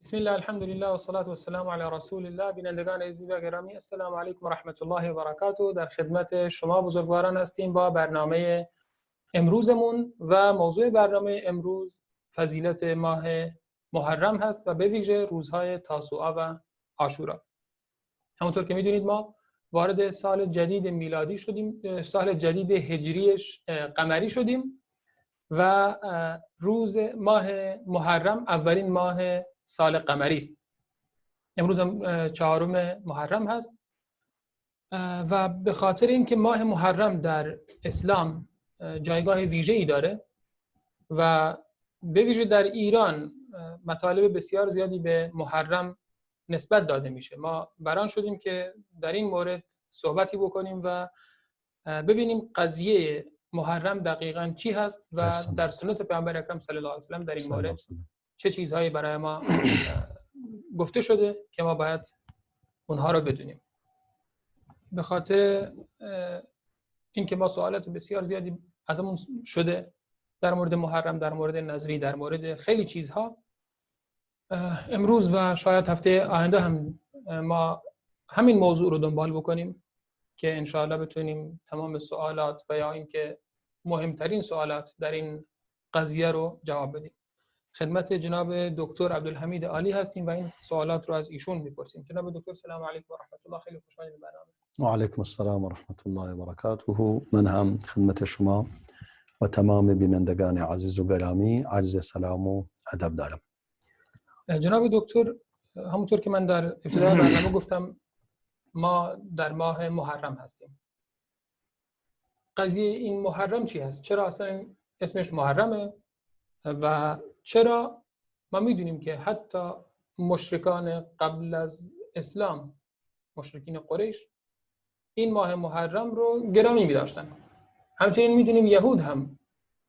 بسم الله، الحمد لله والصلاة والسلام علی رسول الله. بینندگان عزیز و گرامی، السلام علیکم و رحمت الله و برکاته. در خدمت شما بزرگواران هستیم با برنامه امروزمون و موضوع برنامه امروز فضیلت ماه محرم هست و به ویژه روزهای تاسوعا و عاشورا. همونطور که میدونید ما وارد سال جدید میلادی شدیم، سال جدید هجری قمری شدیم و روز ماه محرم اولین ماه سال قمری است. امروز هم 4 محرم هست و به خاطر اینکه ماه محرم در اسلام جایگاه ویژه‌ای داره و به ویژه در ایران مطالب بسیار زیادی به محرم نسبت داده میشه، ما بران شدیم که در این مورد صحبتی بکنیم و ببینیم قضیه محرم دقیقاً چی هست و در سنت پیامبر اکرم صلی الله علیه و سلم در این مورد چه چیزهایی برای ما گفته شده که ما باید اونها رو بدونیم. به خاطر اینکه ما سوالات بسیار زیادی ازمون شده در مورد محرم، در مورد نظری، در مورد خیلی چیزها، امروز و شاید هفته آینده هم ما همین موضوع رو دنبال بکنیم که انشاءالله بتونیم تمام سوالات و یا اینکه مهمترین سوالات در این قضیه رو جواب بدیم. خدمت جناب دکتر عبدالحمید عالی هستیم و این سوالات رو از ایشون میپرسیم. جناب دکتر سلام علیکم و رحمت الله، خیلی خوش آمدید به برنامه. و علیکم السلام و رحمت الله و برکاته. من هم خدمت شما و تمام بینندگان عزیز و گرامی عرض سلام و ادب دارم. جناب دکتر، همونطور که من در ابتدای برنامه گفتم ما در ماه محرم هستیم. قضیه این محرم چی هست؟ چرا اصلا اسمش محرمه و چرا ما میدونیم که حتی مشرکان قبل از اسلام، مشرکین قریش، این ماه محرم رو گرامی می‌داشتن. همچنین میدونیم یهود هم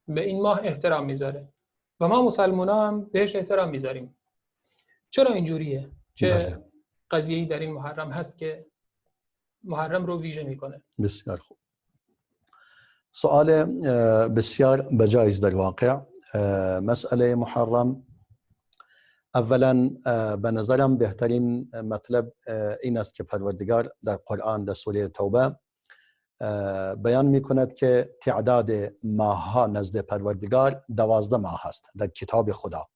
به این ماه احترام میذاره و ما مسلمان‌ها هم بهش احترام میذاریم. چرا اینجوریه؟ چه قضیه‌ای در این محرم هست که محرم رو ویژه میکنه؟ بسیار خوب، سوال بسیار بجایز در واقع. مسئله محرم اولا به نظرم بهترین مطلب این است که پروردگار در قرآن در سوره توبه بیان میکند که تعداد ماه‌ها نزد پروردگار 12 ماه است در کتاب خدا.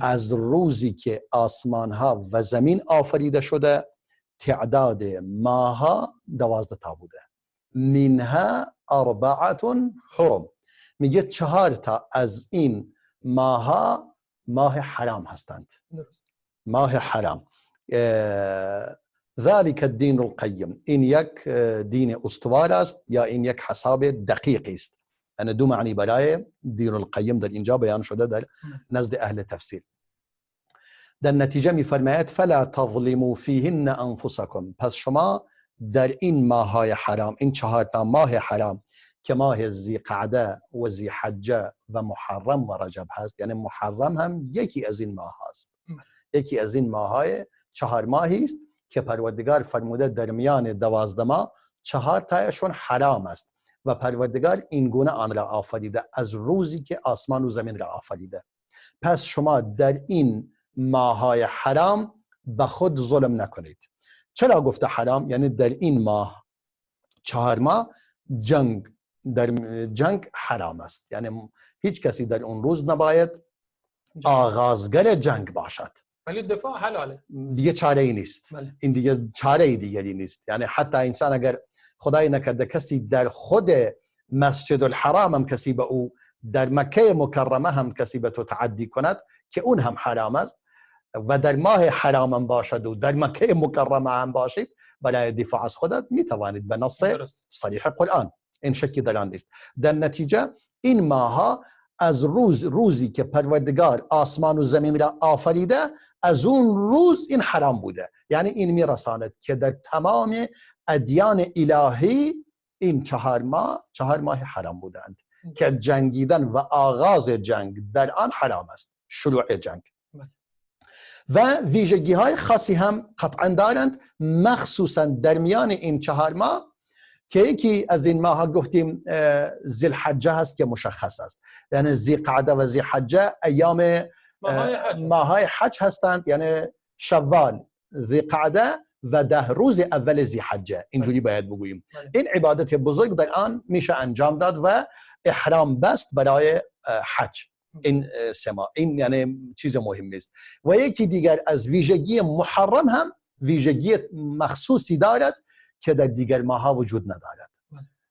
از روزی که آسمان ها و زمین آفریده شده تعداد ماه‌ها 12 تا بوده. منها 4 حرم، میگه 4 تا از این ماه‌ها ماه حرام هستند. ماه حرام. ذلك الدین القیم، این یک دین استوار است یا این یک حساب دقیق است. یعنی دو معنی برای دین القیم در اینجا بیان شده در نزد اهل تفسیر. در نتیجه میفرماید فلا تظلموا فیهن انفسکم، پس شما در این ماه‌های حرام، این 4 تا ماه حرام که ماه ذی قعده و ذی حجه و محرم و رجب هست، یعنی محرم هم یکی از این ماه هست، یکی از این ماه‌های 4 ماهی است که پروردگار فرموده در میان 12 ماه 4 تایشون حرام است و پروردگار این گونه آن را آفریده از روزی که آسمان و زمین را آفریده. پس شما در این ماه‌های حرام به خود ظلم نکنید. چرا گفته حرام؟ یعنی در این ماه 4 ماه جنگ، در جنگ حرام است، یعنی هیچ کسی در اون روز نباید آغازگر جنگ باشد. ولی دفاع حلاله دیگه، چاره ای نیست. بله. این دیگه چاره ای دیگری نیست. یعنی حتی انسان اگر خدای نکرده کسی در خود مسجد الحرام هم کسی به او، در مکه مکرمه هم کسی به تو تعدی کند که اون هم حرام است و در ماه حرام هم باشد و در مکه مکرمه هم باشید، برای دفاع از خودت میتوانید به نص صریح قرآن. این شکی در آن نیست. در نتیجه این ماها از روزی که پروردگار آسمان و زمین را آفریده از اون روز این حرام بوده. یعنی این میرساند که در تمام ادیان الهی این 4 ماه 4 ماه حرام بودند که جنگیدن و آغاز جنگ در آن حرام است، شروع جنگ. و ویژگی های خاصی هم قطعا دارند، مخصوصا در میان این 4 ماه که یکی از این ماها گفتیم ذی الحجه هست که مشخص است، یعنی ذی قعده و ذی حجه ایام ماهای حج هستند، یعنی شوال، ذیقعده و 10 روز اول ذیحجه، اینجوری باید بگوییم. این عبادت بزرگ در آن میشه انجام داد و احرام بست برای حج. این سما این یعنی چیز مهم نیست. و یکی دیگر از ویژگی محرم هم ویژگی مخصوصی دارد که در دیگر ماها وجود ندارد.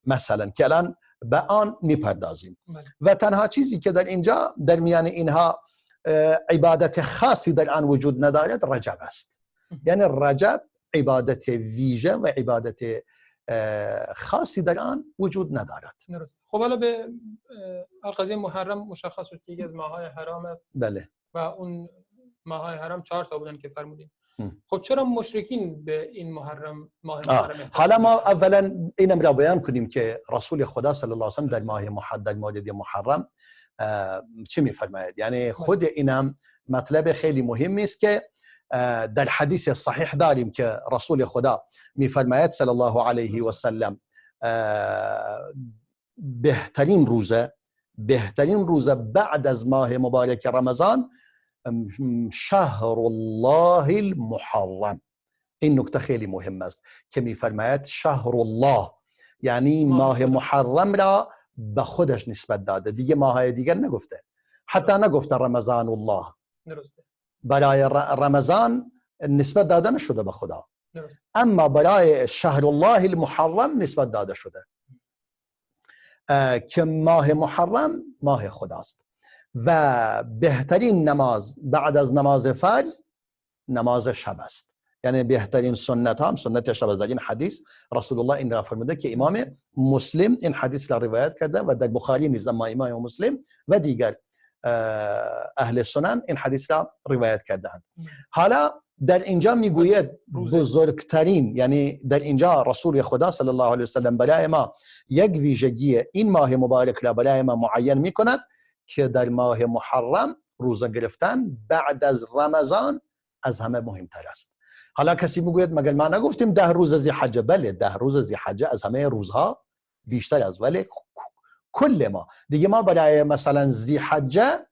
مثلا که الان به آن میپردازیم. و تنها چیزی که در اینجا در میان اینها عبادت خاصی در آن وجود ندارد رجب است. یعنی رجب عبادت ویژه و عبادت خاصی در آن وجود ندارد. درست. خب حالا به قضیه محرم مشخص شد که یکی از ماهای حرام است. بله. و اون ماهای حرام 4 تا بودن که فرمودین. خب چرا مشرکین به این محرم ماه محرم؟ حالا ما اولا اینم را بیان کنیم که رسول خدا صلی الله علیه و سلم در ماه محرم، مورد محرم چه میفرماید. یعنی خود اینم مطلب خیلی مهمی است که در حدیث صحیح داریم که رسول خدا میفرماید صلی الله علیه و سلم بهترین روزه بعد از ماه مبارک رمضان شهر الله المحرم. این نکته خیلی مهم است که میفرماید شهر الله، یعنی ماه محرم را به خودش نسبت داده، دیگه ماهای دیگر نگفته، حتی نگفته رمضان الله. درسته. برای رمضان نسبت داده نشده به خدا. درست. اما برای شهر الله المحرم نسبت داده شده که ماه محرم ماه خداست و بهترین نماز بعد از نماز فرض نماز شب است. یعنی بهترین سنت هم سنت شب است. در این حدیث رسول الله این را فرموده که امام مسلم این حدیث را روایت کرده و در بخاری نیز، اما امام مسلم و دیگر اهل سنن این حدیث را روایت کردند. حالا در اینجا میگوید بزرگترین، یعنی در اینجا رسول خدا صلی الله علیه وسلم برای ما یک ویژگی این ماه مبارک را برای ما معین میکند که در ماه محرم روزه گرفتن بعد از رمضان از همه مهمتر است. حالا کسی میگوید مگر ما نگفتیم 10 روز ذی‌حجه؟ بله، 10 روز ذی‌حجه از همه روزها بیشتر است، ولی کل ما دیگه ما برای مثلا ذی‌حجه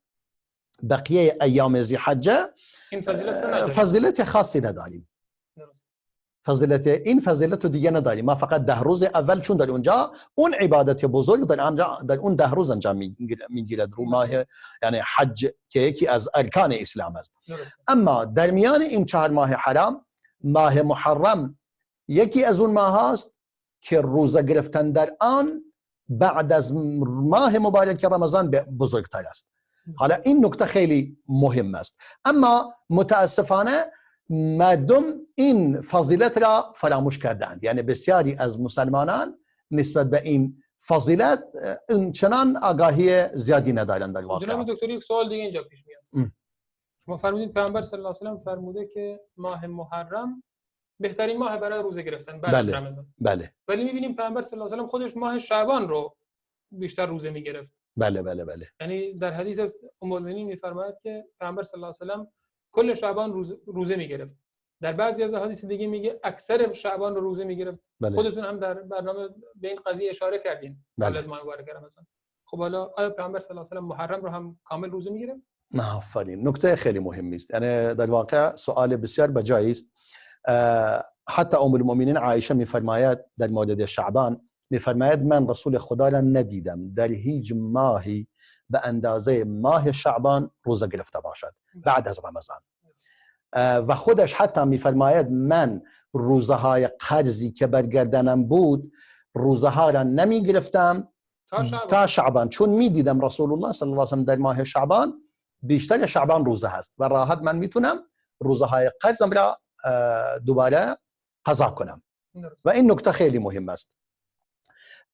بقیه ایام ذی‌حجه فضیلت خاصی نداریم. فضیلت این فضیلت رو دیگه نداریم. ما فقط 10 روز اول، چون در اونجا اون عبادت بزرگ در آنجا در اون 10 روز انجام میگیرد، رو ماه یعنی حج که یکی از ارکان اسلام است. اما در میان این 4 ماه حرام، ماه محرم یکی از اون ماه هاست که روزه گرفتن در آن بعد از ماه مبارک رمضان بزرگتر است. حالا این نکته خیلی مهم است. اما متاسفانه مردم این فضیلت را فراموش کردند. یعنی بسیاری از مسلمانان نسبت به این فضیلت چنان آگاهی زیادی ندارند در واقع. جناب دکتر یک سوال دیگه اینجا پیش میاد. شما فرمودید پیامبر صلی الله علیه و سلم فرموده که ماه محرم بهترین ماه برای روزه گرفتن بعد از رمضان. بله. ولی می‌بینیم پیامبر صلی الله علیه و سلم خودش ماه شعبان رو بیشتر روزه می‌گرفت. بله بله بله. یعنی در حدیث از ام المؤمنین می‌فرماید که پیامبر صلی الله علیه و سلم کل شعبان روزه می‌گرفت. در بعضی از احادیث دیگه میگه اکثر شعبان رو روزه می‌گرفت. بله. خودتون هم در برنامه به این قضیه اشاره کردین. بله. قبل از ماه مبارک رمضان. خب حالا آیا پیامبر صلی الله علیه و سلم محرم رو هم کامل روزه می‌گرفت؟ آفرین، نکته خیلی مهمی است. یعنی در واقع سوال بسیار بجایی است. حتی ام المؤمنین عایشه می‌فرماید در مورد شعبان، می‌فرماید من رسول خدا را ندیدم در هیچ ماهی به اندازه ماه شعبان روزه گرفته باشد بعد از رمضان. و خودش حتی می‌فرماید من روزه های قرضی که برگردنم بود روزه ها را نمی گرفتم تا شعبان، چون میدیدم رسول الله صلی الله علیه و سلم در ماه شعبان بیشتر شعبان روزه هست و راحت من میتونم روزه های قرضم را دوباره قضا کنم. و این نکته خیلی مهم است.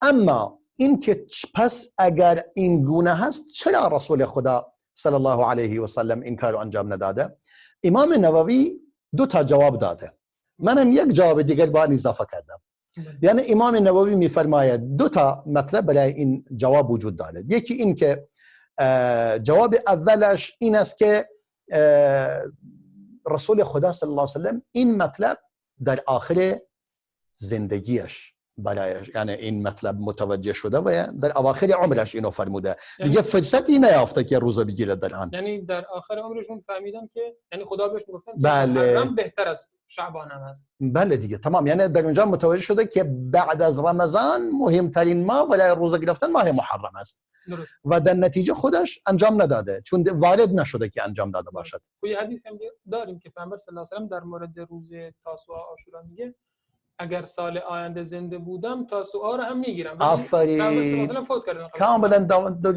اما این که پس اگر این گونه هست چرا رسول خدا صلی الله علیه و سلم این کارو انجام نداده؟ امام نووی 2 تا جواب داده، منم یک جواب دیگر با آن اضافه کردم. یعنی امام نووی میفرماید 2 تا مطلب برای این جواب وجود دارد. یکی این که جواب اولش این است که رسول خدا صلی الله علیه و سلم این مطلب در آخر زندگیش برای یعنی این مطلب متوجه شده و در اواخر عمرش اینو فرموده، دیگه فرصتی نیافته که روزه بگیره در آن. یعنی در آخر عمرشون فهمیدن که یعنی خدا بهش میگفتن بله، محرم بهتر از شعبان هم هست. بله دیگه تمام، یعنی در اونجا متوجه شده که بعد از رمضان مهمترین ماه برای روزه گرفتن ماه محرم است. درست. و در نتیجه خودش انجام نداده، چون وارد نشده که انجام داده باشد. و یه حدیث هم داریم که پیامبر صلی الله علیه و سلم در مورد روز تاسوعا عاشورا میگه اگر سال آینده زنده بودم تاسوعا رو هم میگیرم. آفرین، کاملا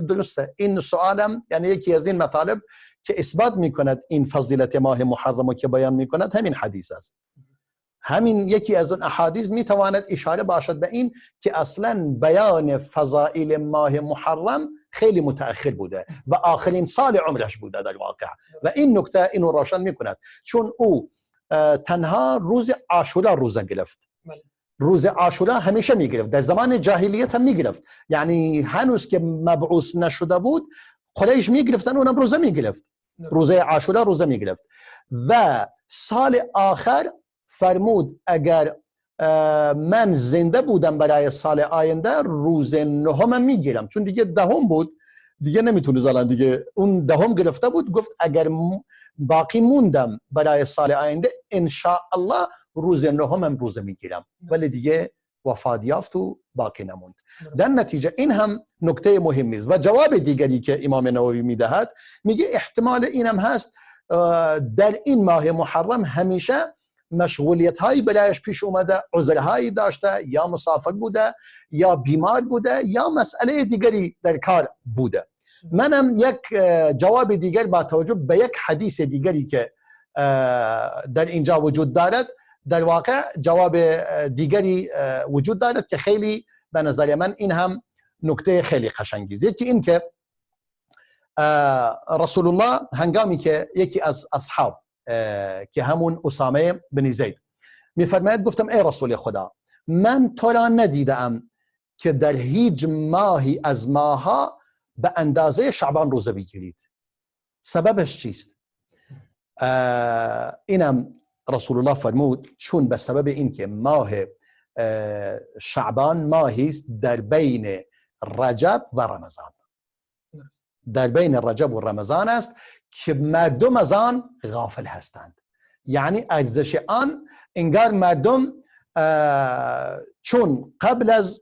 درسته. این سوالم یعنی یکی از این مطالب که اثبات میکند این فضیلت ماه محرم که بیان میکند همین حدیث است. همین یکی از اون احادیث میتواند اشاره باشد به این که اصلا بیان فضائل ماه محرم خیلی متأخر بوده و آخرین سال عمرش بوده در واقع، و این نکته اینو روشن میکند، چون او تنها روز عاشورا روزه گرفت. روز عاشورا همیشه میگرفت، در زمان جاهلیت هم میگرفت، یعنی هنوز که مبعوث نشده بود قریش میگرفتن، اونم روزه میگرفت، روزه عاشورا روزه میگرفت. و سال آخر فرمود اگر من زنده بودم برای سال آینده روز نهم میگیرم، چون دیگه دهم بود دیگه نمیتونه زالن دیگه، اون دهم گرفته بود، گفت اگر باقی موندم برای سال آینده ان شاء الله روز نهم روزه میگیرم، ولی دیگه وفات یافت و باقی نموند. در نتیجه این هم نکته مهمی است. و جواب دیگری که امام نووی میدهد میگه احتمال اینم هست در این ماه محرم همیشه مشغولیت هایی برایش پیش اومده، عذرهایی داشته، یا مسافر بوده یا بیمار بوده یا مسئله دیگری در کار بوده. منم یک جواب دیگر با توجه به یک حدیث دیگری که در اینجا وجود دارد، در واقع جواب دیگری وجود دارد که خیلی به نظر من این هم نکته خیلی قشنگی است. یکی این که رسول الله هنگامی که یکی از اصحاب که همون اسامه بن زید میفرماید، گفتم ای رسول خدا، من تو را ندیدم که در هیچ ماهی از ماها به اندازه شعبان روزه بگیرید، سببش چیست؟ اینم رسول الله فرمود چون به سبب اینکه ماه شعبان ماهی است در بین رجب و رمضان، در بین رجب و رمضان است که مردم از آن غافل هستند، یعنی ارزش آن انگار مردم چون قبل از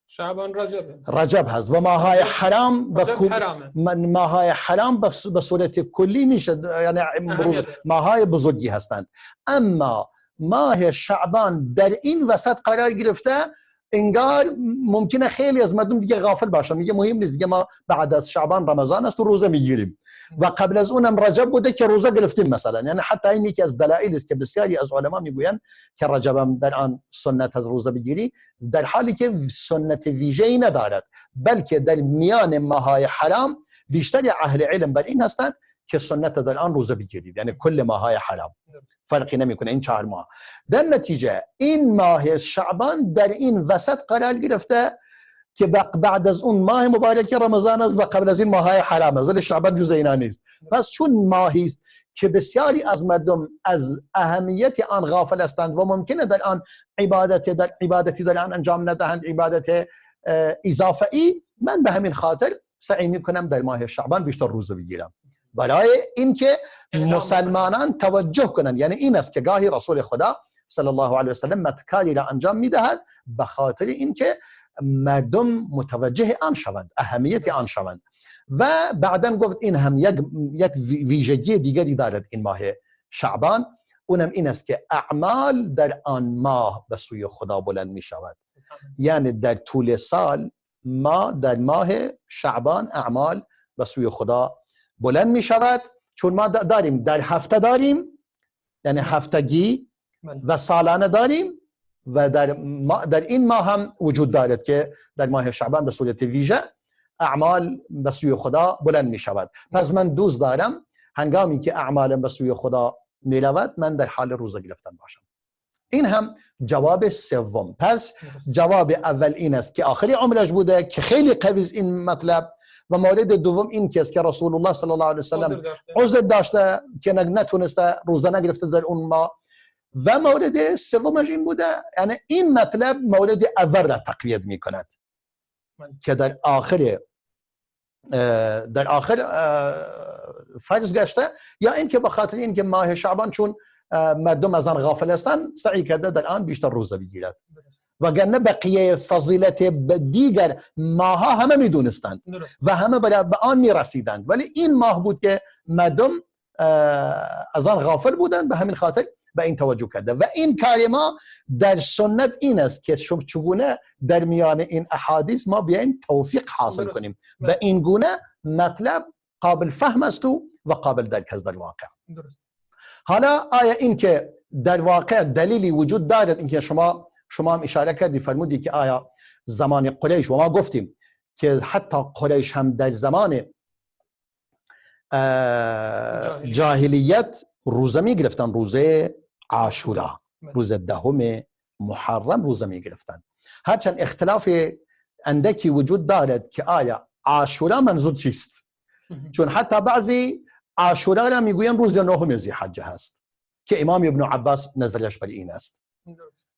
شعبان رجب هست و ماهای حرام ماهای حرام به صورت کلی میشه، یعنی ماهای بزرگی هستند، اما ماه شعبان در این وسط قرار گرفته، انگار ممکنه خیلی از مردم دیگه غافل باشن، میگه مهم نیست دیگه، ما بعد از شعبان رمضان است و روزه میگیریم و قبل از اونم رجب بوده که روزه گرفتیم مثلا. یعنی حتی این یکی از دلایل است که بسیاری از علما میگویند که رجب هم در آن سنت از روزه بگیری، در حالی که سنت ویژه‌ای ندارد، بلکه در میان ماهای حرام بیشتر اهل علم بر این هستند که سنت در آن روزه بگیرید، یعنی کل ماهای حرام فرقی نمیکنه این 4 ماه. در نتیجه این ماه شعبان در این وسط قرار گرفته که بعد از اون ماه مبارک رمضان است و قبل از این ماهای حرام است، ولی شعبان جزء اینا نیست. پس چون ماهی است که بسیاری از مردم از اهمیت آن غافل هستند و ممکنه در آن عبادتی در آن انجام ندهند، عبادت اضافه ای، من به همین خاطر سعی میکنم در ماه شعبان بیشتر روزه بگیرم برای اینکه مسلمانان توجه کنند. یعنی این است که گاهی رسول خدا صلی الله علیه و سلم متکاری را انجام میدهد به خاطر اینکه مردم متوجه آن شوند، اهمیت آن شوند. و بعدا گفت این هم یک ویژگی دیگری دارد این ماه شعبان، اونم این است که اعمال در آن ماه به سوی خدا بلند می شود. یعنی در طول سال ما در ماه شعبان اعمال به سوی خدا بلند می شود، چون ما داریم در هفته داریم، یعنی هفتگی و سالانه داریم، و در این ماه هم وجود دارد که در ماه شعبان به صورت ویژه اعمال به سوی خدا بلند می شود. پس من دوست دارم هنگامی که اعمالم به سوی خدا می رود من در حال روزه گرفتن باشم. این هم جواب سوم. پس جواب اول این است که آخری عمرش بوده که خیلی قوی این مطلب، و مورد دوم این که رسول الله صلی الله علیه و سلم عذر داشته که نتونسته روزه نگرفته در اون ماه. و مورد سومش این بوده، یعنی این مطلب مورد اول را تقویت می کند که در آخر فرض گشته، یا اینکه به خاطر اینکه ماه شعبان چون مردم از آن غافل هستند سعی کرده در آن بیشتر روزه بگیرد، وگرنه بقیه فضیلت دیگر ماها همه میدونستند و همه به آن میرسیدند، ولی این ماه بود که مردم از آن غافل بودند، به همین خاطر به این توجه کرده. و این کار ما در سنت این است که چگونه در میان این احادیث ما بیایم توفیق حاصل کنیم. به این گونه مطلب قابل فهم است و قابل درک است در واقع. درست. حالا آیا این که در واقع دلیلی وجود دارد، این که شما هم اشاره کردی فرمودی که آیا زمان قریش، و ما گفتیم که حتی قریش هم در زمان جاهلیت روزه می گرفتن، روزه عاشورا، روز دهم محرم روزه می گرفتن. هرچند اختلاف اندکی وجود دارد که آیا عاشورا منظور چیست، چون حتی بعضی عاشورا را میگویند روز نهم ذی‌الحجه هست که امام ابن عباس نظرش بر این است.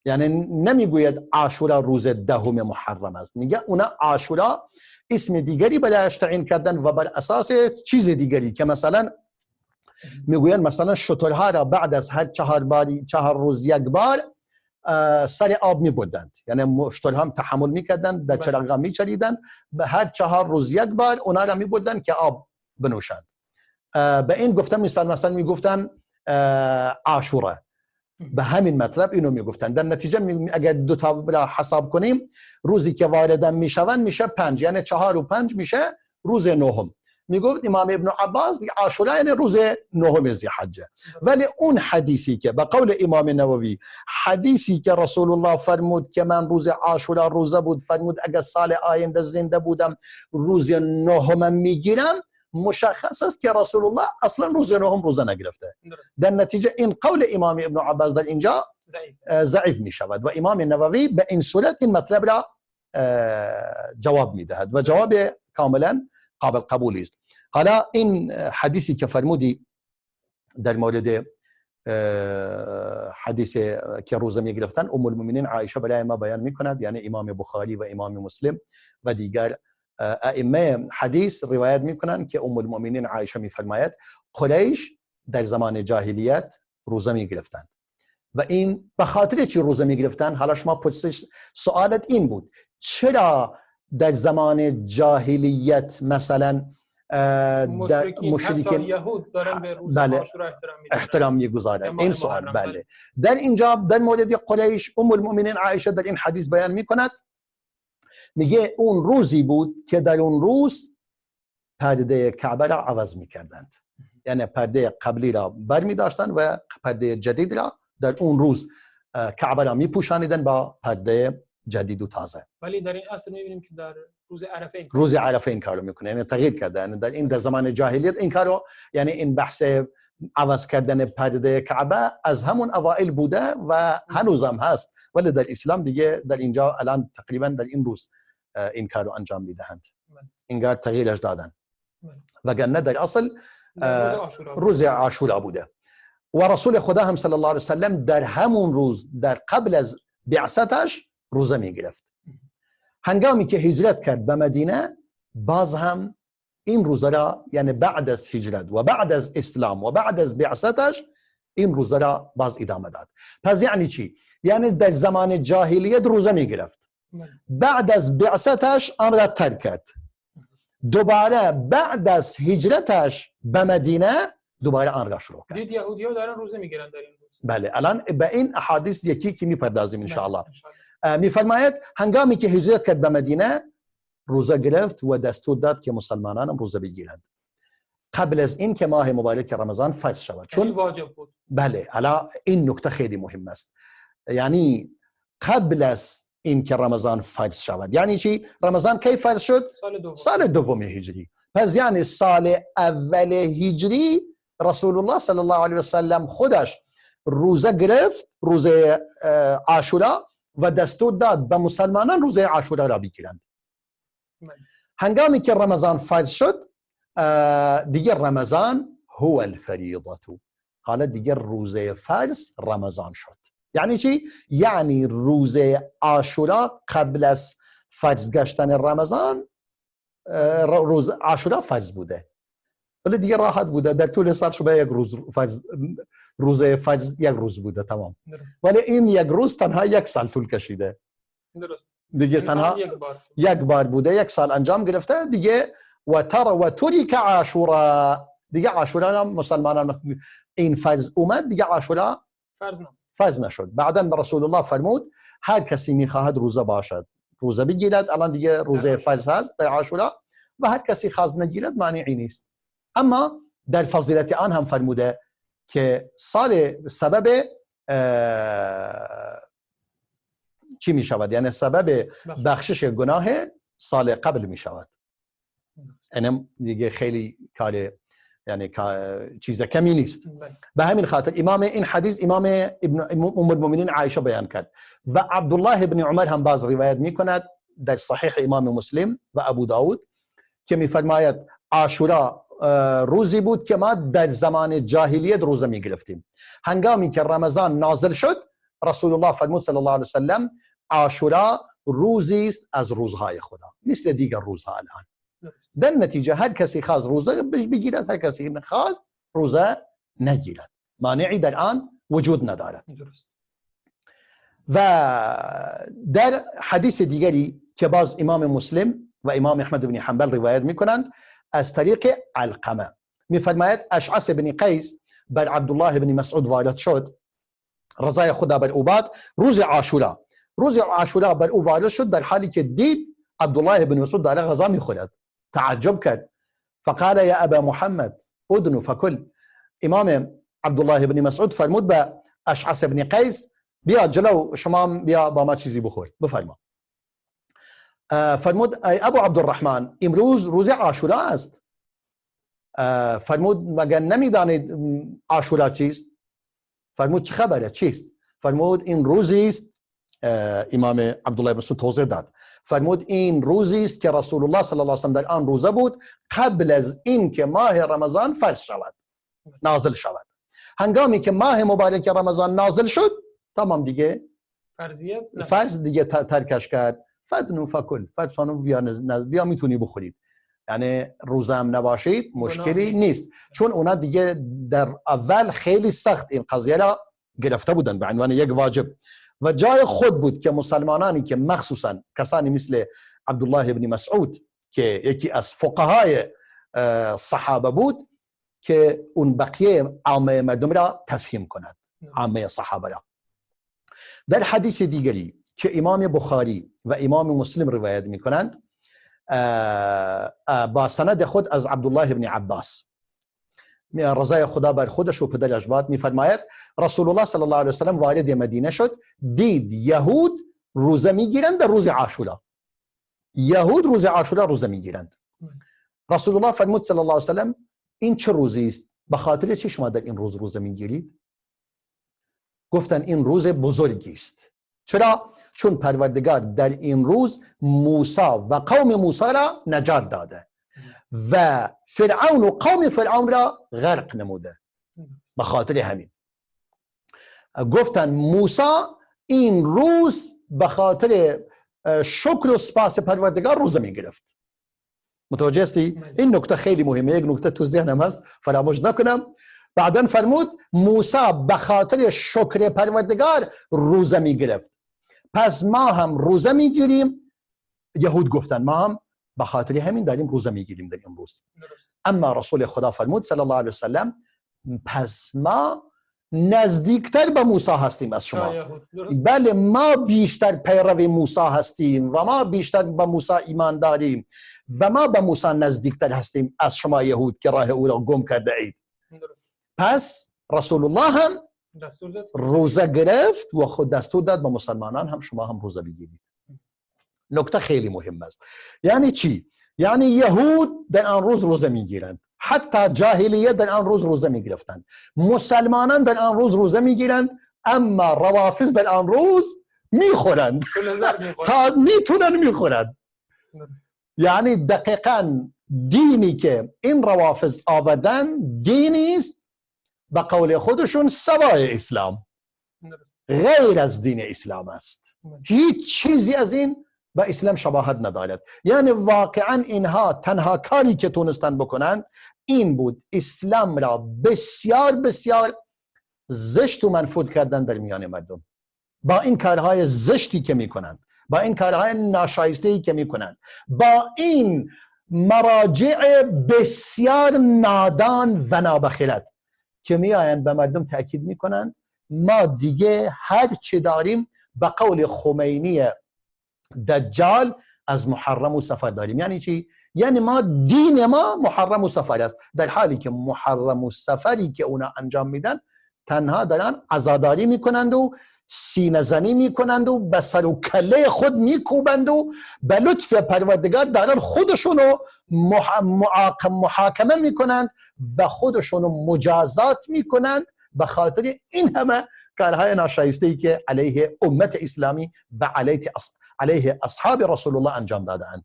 یعنی نمیگوید عاشورا روز دهم محرم است، میگه اونا عاشورا اسم دیگری برایش تعیین کردن و بر اساس چیز دیگری که مثلا میگویند مثلا شترها را بعد از هر 4 روز یک بار سر آب میبردند، یعنی شترها هم تحمل میکردند، در چراغ میچریدند، به هر 4 روز یک بار اونا را میبردند که آب بنوشند. به این گفتن مثلا میگفتن عاشورا، به همین مطلب اینو میگفتن. در نتیجه اگر دو تا را حساب کنیم، روزی که وارد میشوند میشه 5، یعنی 4 و 5 میشه روز نهم. میگفت امام ابن عباس عاشورا یعنی روز نهم ذی‌الحجه. ولی اون حدیثی که به قول امام نووی، حدیثی که رسول الله فرمود که من روز عاشورا روزه بود، فرمود اگر سال آینده زنده بودم روز نهم میگیرم، مشخص است که رسول الله اصلا روز نهم روزه نگرفته. در نتیجه این قول امام ابن عباس در اینجا ضعیف می شود و امام نووی به این صورت این مطلب را جواب می دهد و جواب کاملا قابل قبول است. حالا این حدیثی که فرمودی در مورد حدیث که روزه می گرفتن، ام المؤمنین عایشه برای ما بیان می کند، یعنی امام بخاری و امام مسلم و دیگر ائمه حدیث روایت میکنن که ام المؤمنین عایشه میفرماید قریش در زمان جاهلیت روزه میگرفتند و این به خاطر چی روزه میگرفتن؟ حالا شما پرسش سوالت این بود چرا در زمان جاهلیت مثلا مشرکین یهود دارن به روز عاشورا احترام میگذارن؟ این سوال بله. در اینجا در مورد قریش ام المؤمنین عایشه در این حدیث بیان میکند، میگه اون روزی بود که در اون روز پرده کعبه را عوض میکردند، یعنی پرده قبلی را بر میداشتند و پرده جدید را در اون روز کعبه را میپوشانیدند با پرده جدید و تازه. ولی در این عصر میبینیم که در روز عرفه روز عرفه این کارو میکنه، یعنی تغییر کرده. یعنی در این در زمان جاهلیت این کارو، یعنی این بحث عوض کردن پرده کعبه از همون اوائل بوده و هنوزم هست، ولی در اسلام دیگه در اینجا الان تقریبا در این روز این کارو انجام میدهند، انگار تغییرش دادن، وگرنه در اصل روز عاشورا بوده. و رسول خدا هم صلی الله علیه وسلم در همون روز در قبل از بعثتش روزه میگرفت. هنگامی که هجرت کرد به مدینه باز هم این روزه را، یعنی بعد از هجرت و بعد از اسلام و بعد از بعثتش این روزه را باز ادامه داد. پس یعنی چی؟ یعنی در زمان جاهلیت روزه میگرفت، بعد از بعثتش آن را ترک کرد، دوباره بعد از هجرتش به مدینه دوباره آن را شروع کرد. دید یهودی‌ها دارن روزه میگیرن در این روز. بله الان به این احادیث یکی که میپردازیم ان شاء الله. میفرماید هنگامی که هجرت کرد به مدینه روزه گرفت و دستور داد که مسلمانان هم روزه بگیرند قبل از این که ماه مبارک رمضان فرض شود، چون واجب بود. بله حالا این نکته خیلی مهم است، یعنی قبل از این که رمضان فرض شود. یعنی چی؟ رمضان کی فرض شد؟ سال دوم هجری. پس یعنی سال اول هجری رسول الله صلی الله علیه و سلم خودش روزه گرفت، روزه عاشورا، و دستور داد به مسلمانان روزه عاشورا را بگیرند. هنگامی که رمضان فرض شد دیگه رمضان هو الفریضه، حالا دیگه روزه فرض رمضان شد. یعنی چی؟ یعنی روزه عاشورا قبل از فرض گشتن رمضان، روز عاشورا فرض بوده، ولی دیگه راحت بوده در طول سال شما یک روز فرض، روزه فرض یک روز بوده تمام. ولی این یک روز تنها یک سال طول کشیده. درست. دیگه تنها یک بار بوده، یک سال انجام گرفته دیگه. و ترک عاشورا، دیگه عاشورا هم مسلمانان این فرض اومد دیگه عاشورا فرض نشد. بعدا رسول الله فرمود هر کسی میخواهد روزه باشد روزه بگیرد، الان دیگه روزه فرض هست در عاشورا، و هر کسی خواست نگیرد مانعی نیست. اما در فضیلت آن هم فرموده که سال سبب چی می شود؟ یعنی سبب بخشش گناه سال قبل می شود. یعنی دیگه خیلی کار، یعنی چیز کمی نیست. به همین خاطر امام این حدیث امام ابن ام المؤمنین عایشه بیان کرد و عبدالله ابن عمر هم باز روایت می کند در صحیح امام مسلم و ابو داود که می فرماید عاشورا روزی بود که ما در زمان جاهلیت روزه می گرفتیم. هنگامی که رمضان نازل شد رسول الله فرمود صلی الله علیه وسلم عاشورا روزی است از روزهای خدا، مثل دیگر روزها الان. در نتیجه هر کسی خواست روزه بگیرد، هر کسی خواست روزه نگیرد، مانعی در آن وجود ندارد. درست. و در حدیث دیگری که باز امام مسلم و امام احمد بن حنبل روایت میکنند از طریق علقمه میفرماید اشعث بن قیس بر عبدالله بن مسعود وارد شد، رضای خدا بر او باد، روز عاشورا، روز عاشورا بر او وارد شد در حالی که دید عبدالله بن مسعود داره غذا میخورد، تعجب کرد. فقال یا ابا محمد ادنو فکل. امام عبدالله بن مسعود فرمود به اشعث بن قیس بیا جلو، شما بیا با ما چیزی بخور، بفرما. فرمود ای ابو عبدالرحمن امروز روز عاشورا است. فرمود مگر نمیدانید عاشورا چیست؟ فرمود چه خبره چیست؟ فرمود این روزی است. امام عبدالله بن مسعود توضیح داد، فرمود این روزی است که رسول الله صلی الله علیه و سلم در آن روزه بود قبل از این که ماه رمضان فرض شود، نازل شود. هنگامی که ماه مبارک رمضان نازل شد تمام دیگه فرضیت فرض دیگه ترکش کرد. فدنو فکل، فدنو بیا بیا میتونی بخورید، یعنی روزه هم نباشید مشکلی نیست، چون اونا دیگه در اول خیلی سخت این قضیه را گرفته بودن به عنوان یک واجب و جای خود بود که مسلمانانی که مخصوصا کسانی مثل عبدالله بن مسعود که یکی از فقهای صحابه بود که اون بقیه عامه مردم را تفهیم کند، عامه صحابه را. در حدیث دیگری که امام بخاری و امام مسلم روایت میکنند با سند خود از عبدالله بن عباس رضای خدا بر خودش و پدرش باد میفرماید رسول الله صلی الله علیه و سلم وارد مدینه شد، دید یهود روزه میگیرند در روز عاشورا، یهود روز عاشورا روزه میگیرند. رسول الله فرمود صلی الله علیه و سلم این چه روزی است؟ به خاطر چه شما در این روز روزه میگیرید؟ گفتن این روز بزرگی است. چرا؟ چون پروردگار در این روز موسی و قوم موسی را نجات داده و فرعون و قوم فرعون را غرق نموده. به خاطر همین گفتن موسی این روز به خاطر شکر و سپاس پروردگار روزه می گرفت. متوجه هستی؟ این نکته خیلی مهمه، یک نکته تو ذهنم هست فراموش نکنم. بعدا فرمود موسی به خاطر شکر پروردگار روزه می گرفت، پس ما هم روزه می گیریم. یهود گفتن ما هم به خاطر همین داریم روزه میگیریم در این روز. اما رسول خدا فرمود صلی الله علیه و سلم پس ما نزدیکتر به موسی هستیم از شما. بله ما بیشتر پیرو موسی هستیم و ما بیشتر به موسی ایمان داریم و ما به موسی نزدیکتر هستیم از شما یهود که راه او را گم کرده اید. پس رسول الله هم روزه گرفت و خود دستور داد به مسلمانان هم شما هم روزه بگیرید. نکته خیلی مهم است. یعنی چی؟ یعنی یهود در آن روز روزه میگیرند، حتی جاهلیه در آن روز روزه میگرفتند، مسلمانان در آن روز روزه میگیرند، اما روافض در آن روز میخورند تا میتونن میخورند. یعنی دقیقاً دینی که این روافض آوردن دینی است به قول خودشون سوای اسلام، غیر از دین اسلام است. هیچ چیزی از این با اسلام شباهت ندارد. یعنی واقعا اینها تنها کاری که تونستن بکنند این بود اسلام را بسیار بسیار زشت و منفور کردن در میان مردم، با این کارهای زشتی که میکنند، با این کارهای ناشایسته‌ای که میکنند، با این مراجع بسیار نادان و نابخیرت که میآیند به مردم تاکید میکنند ما دیگه هر چی داریم به قول خمینی دجال از محرم و سفر داریم. یعنی چی؟ یعنی ما دین ما محرم و سفر است، در حالی که محرم و سفری که اونا انجام میدن تنها دارن عزاداری میکنند و سینه زنی میکنند و به سر و کله خود میکوبند و به لطف پروردگار دارن خودشونو محاکمه میکنند و خودشونو مجازات میکنند به خاطر این همه کارهای ناشایسته‌ای که علیه امت اسلامی و علیه اصحاب رسول الله انجام دادند.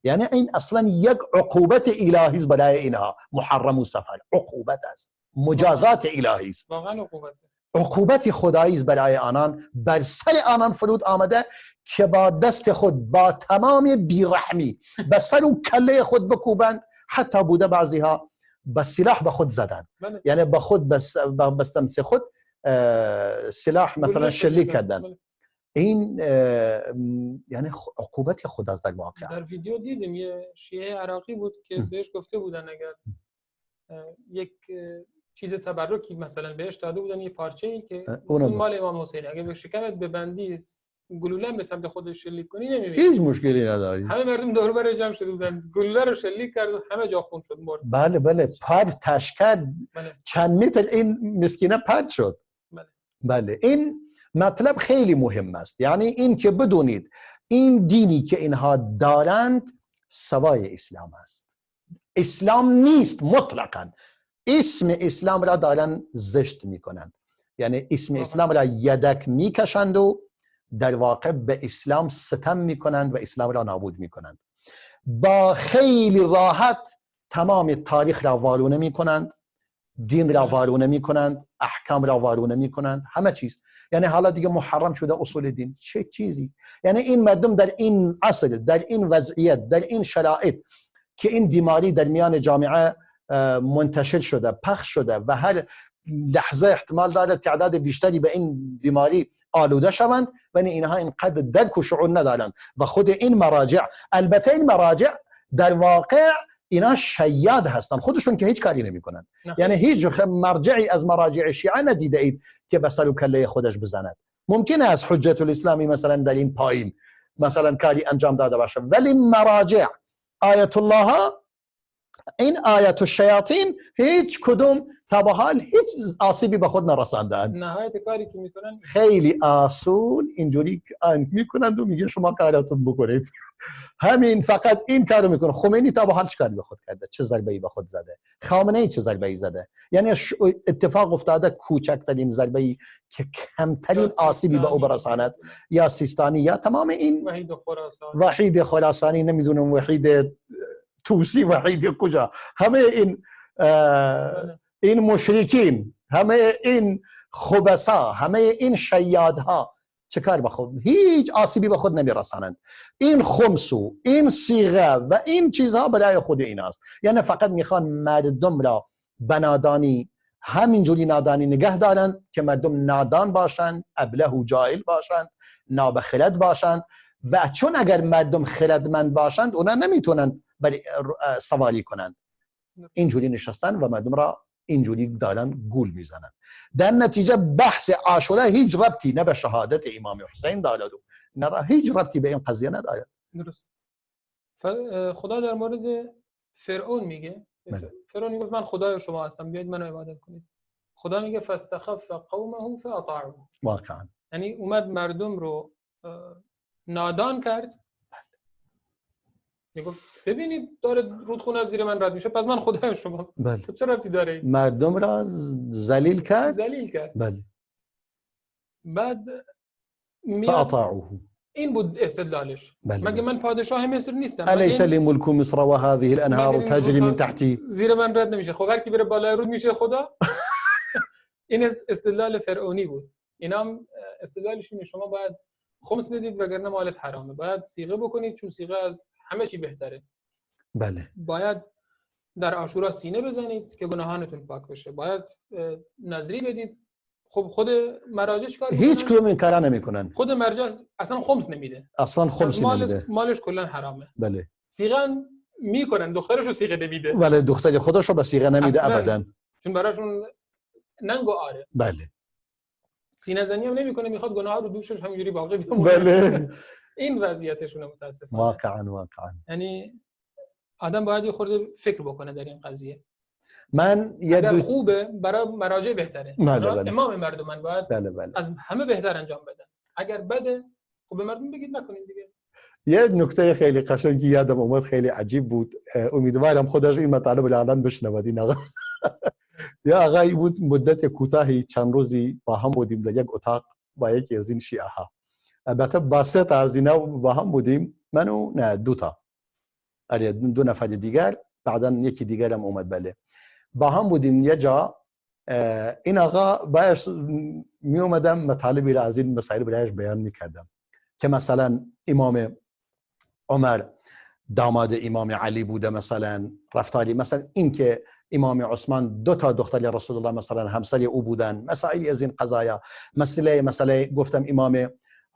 یعنی این اصلا یک عقوبت الهی است برای اینها. محرم و سفر عقوبت است، مجازات الهی است، واقعا عقوبت، عقوبت خدایی است برای آنان، بر سر آنان فرود آمده که با دست خود با تمام بیرحمی به سر و کله خود بکوبند. حتی بوده بعضیها به سلاح به خود زدن، یعنی به خود بس خود سلاح مثلا شلیک کردن. این یعنی عقوبت خداست در واقع. در ویدیو دیدیم یه شیعه عراقی بود که بهش گفته بودن اگر یک چیز تبرکی مثلا بهش داده بودن، یه پارچه‌ای که اون مال امام حسین، اگه به شکمت ببندی گلوله به سمت خودش شلیک کنی نمی‌میری، هیچ مشکلی نداری. همه مردم دور و بر جمع شده بودن، گلوله رو شلیک کرد و همه جا خون شد، مرد. بله بله، پرتش کرد. بله. چند متر این مسکینه پرت شد. بله. بله، این مطلب خیلی مهم است. یعنی این که بدونید این دینی که اینها دارند سوای اسلام است، اسلام نیست مطلقاً. اسم اسلام را دارن زشت میکنند، یعنی اسم اسلام را یدک میکشند و در واقع به اسلام ستم میکنند و اسلام را نابود میکنند. با خیلی راحت تمام تاریخ را وارونه میکنند، دین را وارونه میکنند، احکام را وارونه میکنند، همه چیز. یعنی حالا دیگه محرم شده اصول دین، چه چیزی؟ یعنی این مردم در این عصر، در این وضعیت، در این شرایط که این بیماری در میان جامعه منتشر شده، پخش شده و هر لحظه احتمال داره تعداد بیشتری به این بیماری آلوده شوند، ولی اینها اینقدر درک و شعور ندارند. و خود این مراجع، البته این مراجع در واقع اینا شیاد هستند، خودشون که هیچ کاری نمیکنن. یعنی هیچ مرجعی از مراجع شیعه ندیده اید که به سر و کله خودش بزند. ممکنه از حجت الاسلامی مثلا در این پایین مثلا کاری انجام داده باشه، ولی مراجع آیت الله ها، این آیت الشیاطین، هیچ کدوم تا به حال هیچ آسیبی به خود نرساندن. نهایت کاری که میکنن خیلی آسون اینجوری میکنند و میگه شما کاراتون بکنید. همین فقط این کارو میکنه. خمینی تا به حال چه کاری به خود کرده؟ چه ضربه ای به خود زده؟ خامنه ای چه ضربه ای زده؟ یعنی اتفاق افتاده کوچکترین ضربه ای که کمترین آسیبی به او برساند، یا سیستانی یا تمام این وحید خراسانی، وحید خراسانی، نمیدونم وحید توسی، وحید کجا، همه این این مشرکین، همه این خبثا، همه این شیادها چه کار به خود، هیچ آسیبی به خود نمیرسانند. این خمس و این صیغه و این چیزها برای خود این است. یعنی فقط میخوان مردم را به نادانی، همینجوری نادانی نگه دارند که مردم نادان باشند، ابله و جاهل باشند، نابخرد باشند. و چون اگر مردم خردمند باشند اونا نمیتونند برای سواری کنند. اینجوری نشستن و مردم را اینجوری دارن گول میزنند. در نتیجه بحث عاشورا هیچ ربطی نه به شهادت امام حسین دارد و نه هیچ ربطی به این قضیه ندارد. درست. خدا در مورد فرعون میگه، فرعون میگه من خدای شما هستم، بیاید منو عبادت کنید. خدا میگه فاستخف قومه فاطاعوه. واقعا یعنی اومد مردم رو نادان کرد. میگفت ببینید داره رودخونه از زیر من رد میشه، پس من خدای شما. بله. چه ربطی داره؟ مردم را ذلیل کرد. ذلیل کرد. بله. بعد فاطاعوه. این بود استدلالش. بله. مگه من پادشاه مصر نیستم؟ الیس لی ملک مصر و هذه الانهار تجری من تحتی. زیر من رد نمیشه. خب هر کی بره بالای رود میشه خدا. این استدلال فرعونی بود. اینا هم استدلالش اینه شما باید خمس بدید وگرنه مالت حرامه، باید صیغه بکنید چون صیغه از همه چی بهتره. بله. باید در عاشورا سینه بزنید که گناهانتون پاک بشه، باید نذری بدید. خب خود مراجع چیکار میکنن؟ هیچ کدوم این کارا نمیکنن. خود مرجع اصلا خمس نمیده. اصلا خمس نمیده. مالش کلا حرامه. بله. صیغه میکنن، دخترشو صیغه نمیده. بله، دختر خودشو به صیغه نمیده ابدا. چون براشون ننگ و آره. بله. سینه زنی هم نمیکنه، میخواد گناه رو دوشش همینجوری باقی بمونه. بله. این وضعیتشونه متاسفانه. واقعا واقعا. یعنی آدم باید یه خورده فکر بکنه در این قضیه. من یه اگر خوبه برای مراجع بهتره. بله بله. امام مردمن باید بله بله. از همه بهتر انجام بدن. اگر بده خب به مردم بگید نکنین دیگه. یه نکته خیلی قشنگی یادم اومد، خیلی عجیب بود. امیدوارم خودش این مطالب رو الان بشنود این آقا. یه آقایی بود مدت کوتاهی چند روزی با هم بودیم در یک اتاق با یکی از این شیعه ها. البته با سه تا از اینا با هم بودیم، منو نه دو تا، آره دو نفر دیگر، بعدا یکی دیگر هم اومد. بله با هم بودیم یه جا. این آقا باش می اومدم مطالبی را از این مسائل برایش بیان میکردم که مثلا امام عمر داماد امام علی بوده، مثلا رفتاری، مثلا این که امام عثمان دو تا دختر رسول الله مثلا همسر او بودن، مسائلی از این قضایا. مسئله گفتم امام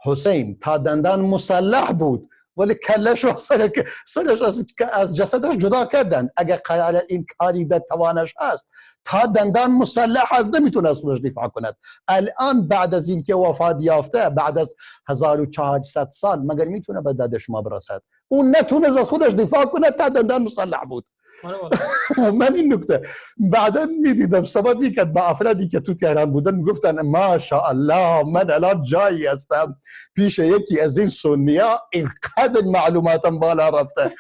حسین تا دندان مسلح بود ولی کلش و سرش از جسدش جدا کردن. اگر قرار این کاری در توانش هست تا دندان مسلح هست نمیتونه از خودش دفاع کند. الان بعد از اینکه وفات یافته، بعد از 1400 سال، مگر میتونه به داد شما برسد؟ اون نتونست از خودش دفاع کند تا دندان مسلح بود. من این نکته بعدا میدیدم صحبت میکرد با افرادی که تو تهران بودن، میگفتن ماشاءالله من الان جایی هستم پیش یکی از این سنیا اینقدر معلوماتم بالا رفته.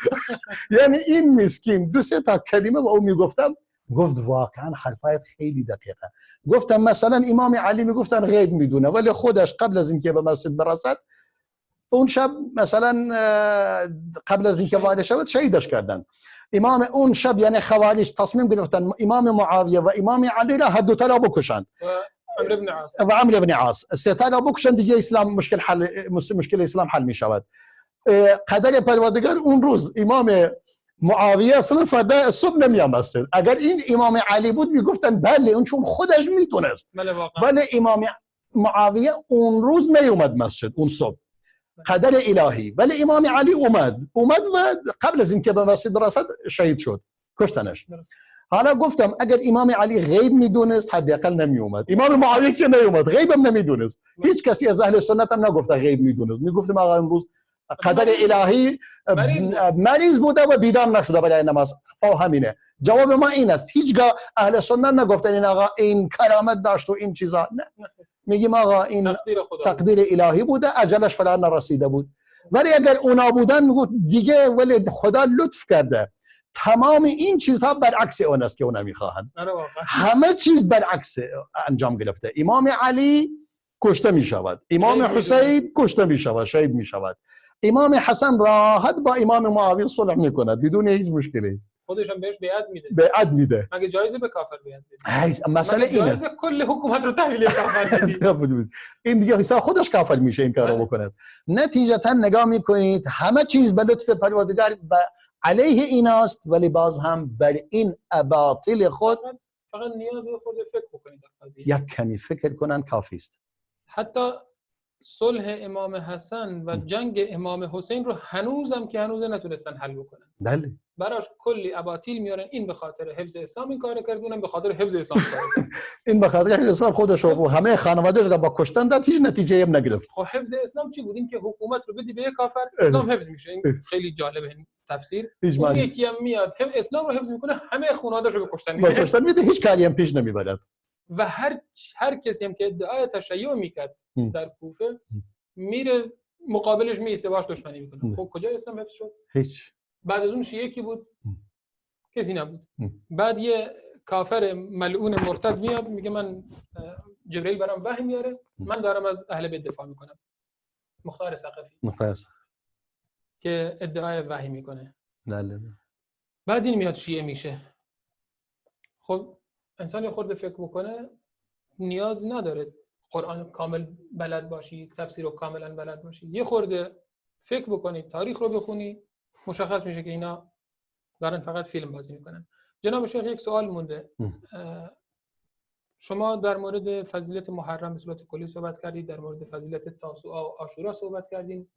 یعنی این مسکین دو سه تا کلمه با او میگفتم، گفت واقعا حرفایت خیلی دقیقه. گفتم مثلا امام علی میگفتن غیب میدونه، ولی خودش قبل از اینکه به مسجد برسد اون شب مثلا قبل از اینکه وارد شود شهیدش کردن. امام اون شب یعنی خوارج تصمیم گرفتن امام معاویه و امام علی را هر دو تا را بکشند و عمرو بن عاص، سه تا را بکشند دیگه اسلام مشکل حل، مشکل اسلام حل می شود. قدر پروردگار اون روز امام معاویه اصلا فردا صبح نمیام مسجد. اگر این امام علی بود میگفتن بله اون چون خودش میتونست، ولی امام معاویه اون روز نیومد مسجد اون صبح، قدر الهی. ولی امام علی اومد و قبل از اینکه به مسجد برسد شهید شد، کشتنش. حالا گفتم اگر امام علی غیب میدونست حداقل نمیومد. امام معاویه که نیومد غیبم نمیدونست. هیچ کسی از اهل سنت هم نگفته غیب میدونست. میگفتم آقا امروز قدر الهی مریض بوده و بیدار نشده برای نماز. او همینه جواب ما این است. هیچگاه اهل سنت نگفتن این آقا این کرامت داشت و این چیزا، نه، میگیم آقا این تقدیر الهی بوده، اجلش فلان نرسیده بود. ولی اگر اونا بودن میگفت دیگه، ولی خدا لطف کرده تمام این چیزها برعکس اون است که اونا میخواهند. همه چیز برعکس انجام گرفته. امام علی کشته میشود، امام حسین کشته میشود، شهید میشود، امام حسن راحت با امام معاویه صلح میکند بدون هیچ مشکلی. خودش هم بهش بیعت میده. بیعت میده. مگه جایزه به کافر بیعت بده؟ مسئله اینه. جایزه کل حکومت رو تحویل کافر بدی. این دیگه حساب خودش کافر میشه این کارو بکند. نتیجتا نگاه میکنید همه چیز به لطف پروردگار علیه ایناست، ولی باز هم بر این اباطیل خود فقط نیاز به خود فکر بکنید در قضیه. یک کمی فکر کنن کافی است. حتی صلح امام حسن و جنگ امام حسین رو هنوزم که هنوز نتونستن حل بکنن. بله. براش کلی اباطیل میارن، این به خاطر حفظ اسلام این کارو کرد، اونم به خاطر حفظ اسلام کارو کرد. این به خاطر حفظ اسلام خودش و همه خانواده‌اش رو با کشتن داد، هیچ نتیجه‌ای هم نگرفت. خب حفظ اسلام چی بود؟ این که حکومت رو بدی به یک کافر، اسلام حفظ میشه. این خیلی جالبه این تفسیر. اون یکی هم میاد هم اسلام رو حفظ میکنه، همه خانواده‌اش رو به کشتن میده. به کشتن میده، هیچ کاری هم پیش نمیبرد. و هر کسی هم که ادعای تشیع میکرد در کوفه میره مقابلش میسته، باهاش دشمنی میکنه. خب کجا اسلام حفظ شد؟ هیچ. بعد از اون شیعه کی بود؟ کسی نبود. بعد یه کافر ملعون مرتد میاد میگه من جبرئیل برام وحی میاره، من دارم از اهل بیت دفاع میکنم. مختار ثقفی. مختار ثقفی که ادعای وحی میکنه. بله. بعد این میاد شیعه میشه. خب انسان یه خورده فکر بکنه نیاز نداره قرآن کامل بلد باشی، تفسیر رو کاملا بلد باشی، یه خورده فکر بکنی، تاریخ رو بخونی، مشخص میشه که اینا دارن فقط فیلم بازی میکنن. جناب شیخ یک سوال مونده. شما در مورد فضیلت محرم به صورت کلی صحبت کردید، در مورد فضیلت تاسوعا و عاشورا صحبت کردین.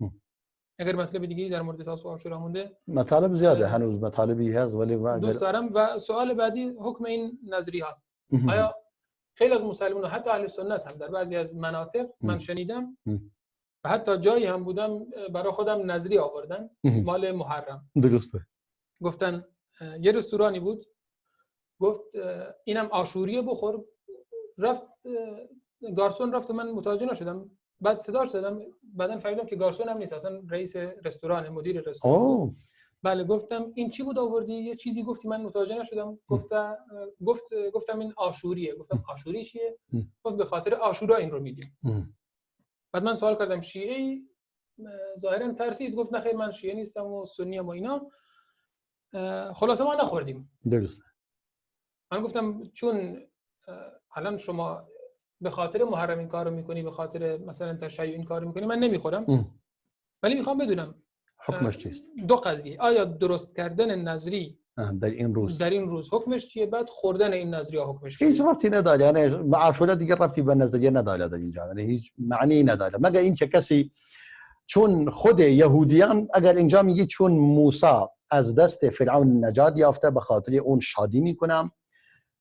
اگر مطلب دیگه‌ای در مورد تاسوعا و عاشورا مونده؟ مطالب زیاده، هنوز مطالبی هست ولی دوست دارم. و سوال بعدی حکم این نظریه هست. آیا خیلی از مسلمان‌ها حتی اهل سنت هم در بعضی از مناطق من شنیدم و حتی جایی هم بودم برای خودم نظری آوردن مال محرم. درسته. گفتن یه رستورانی بود، گفت اینم عاشوریه بخور. رفت گارسون رفت و من متوجه نشدم، بعد صداش زدم، بعدن فهمیدم که گارسون هم نیست، اصلا رئیس رستوران، مدیر رستوران. بله، گفتم این چی بود آوردی؟ یه چیزی گفتی من متوجه نشدم. گفتم این عاشوریه. گفتم عاشوری چیه؟ گفت به خاطر عاشورا این رو میدیم. بعد من سوال کردم شیعه؟ ظاهرا ترسید، گفت نه خیر من شیعه نیستم و سنی ام و اینا. خلاصه ما نخوردیم. درسته. من گفتم چون الان شما به خاطر محرم این کارو میکنی، به خاطر مثلا تشیع این کارو میکنی، من نمیخورم، ولی میخوام بدونم حکمش چیست؟ دو قضیه، آیا درست کردن نظری در این روز حکمش چیه؟ بعد خوردن این نظری ها حکمش چیه؟ هیچ ربطی نداره، یعنی عاشورا دیگه ربطی به نظریه نداره در اینجا، یعنی هیچ معنی نداره، مگر اینکه کسی چون خود یهودیان اگر اینجا میگی چون موسی از دست فرعون نجات یافته به خاطر اون شادی میکنم،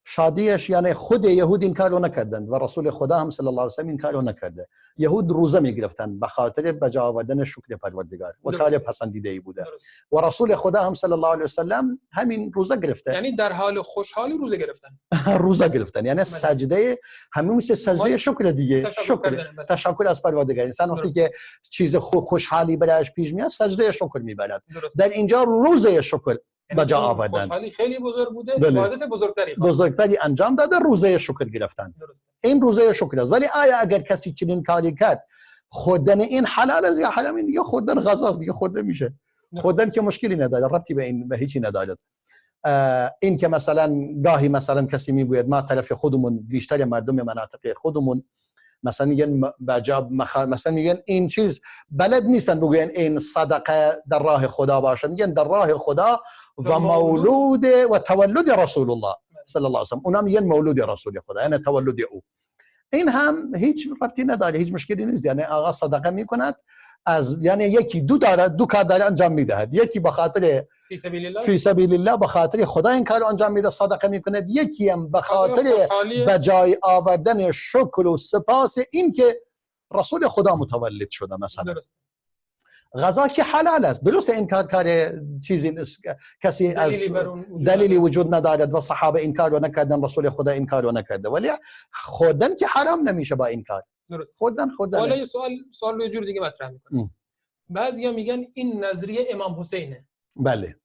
شادیش یعنی خود یهود این کارو نکردند و رسول خدا هم صلی الله علیه و سلم این کارو نکرده. یهود روزه میگرفتند به خاطر بجا آوردن شکر پروردگار و کار پسندیده ای بوده و رسول خدا هم صلی الله علیه و سلم همین روزه گرفته، یعنی در حال خوشحالی روزه گرفتن. روزه گرفتن یعنی سجده، همین مثل سجده شکر دیگه، شکر تشکر از پروردگار. انسان وقتی که چیز خوشحالی برایش پیش میاد سجده شکر میبرد. در اینجا روزه شکر بجا آوردن، خوشحالی خیلی بزرگ بوده، عبادت بزرگتری انجام داده، روزه شکر گرفتن. این روزه شکر است. ولی آیا اگر کسی چنین کاری کرد خوردن این حلال است یا حرام؟ این دیگه خوردن غذاست دیگه، خورده میشه. خوردن که مشکلی نداره، ربطی به این به هیچی نداره. این که مثلا گاهی مثلا کسی میگوید ما طرف خودمون بیشتر مردم مناطق خودمون مثلا میگن بجاب مثلا میگن این چیز بلد نیستن بگوین این صدقه در راه خدا باشه، میگن در راه خدا و مولود و تولد رسول الله صلی الله علیه و سلم، اونا میگن مولود رسول خدا یعنی تولد او. این هم هیچ ربطی نداره، هیچ مشکلی نیست. یعنی آقا صدقه میکند از یعنی یکی دو داره، دو کار داره انجام میدهد، یکی به خاطر فی سبیل الله به خاطر خدا این کار انجام میده صدقه میکند، یکی هم به خاطر به جای آوردن شکر و سپاس این که رسول خدا متولد شده مثلا. غذا که حلال است، درست این کار کار چیزی کسی از دلیلی وجود ندارد و صحابه این کارو نکردن، رسول خدا این کارو نکرده، ولی خوردن که حرام نمیشه با این کار. درست. خوردن. حالا یه سوال رو یه جور دیگه مطرح میکنم. بعضیا میگن این نظریه امام حسینه. بله.